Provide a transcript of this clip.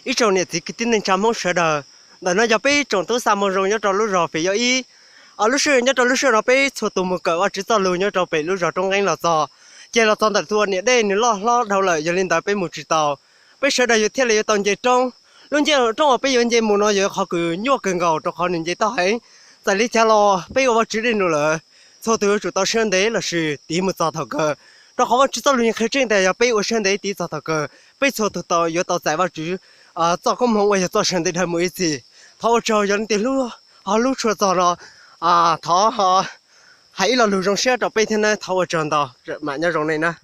Ib tsoom niam txiv kwv tij neej tsa Hmoob sawv daws, ntawm no yog peb tsoom tub xa moo zoo nyob rau lub zos Fim Yauj Ib. Lub sij hawm nyob rau lub sij hawm no peb txhua tus mus kawm Vajtswv txoj lus nyob rau pem lub zos Roob Nqeeb los txog, ces los txog ntawm tus niam dej nws loj hlob dhau lawm, yog li ntawd peb mus tsis tau. Peb sawv daws yuav thiaj li yuav tau nce roob. Lub nce roob uas peb yuav nce mus no yog qhov kws nyuaj kawg nkaus rau qhov nws nce tau heev. Txawm li cas los peb ua Vajtswv dej num lawm, txhua tus yuav tsum tau siab ntev lossis tiv mus txog thaum kawg. Rau qhov Vajtswv txoj lus qhia tseeb tias yog peb ua siab ntev tiv txog thaum kawg, peb txhua tus tau yuav tau txais Vajtswv txoj koob hmoov uas yog txoj sia ntev dhawv mus ib txhis. Thov ua tsaug yog leej twg ho hlub tshua txog no, thov hais ib lo lus zoo siab rau peb thiab nawb. Thov ua tsaug ntau, mam nyob zoo nej na.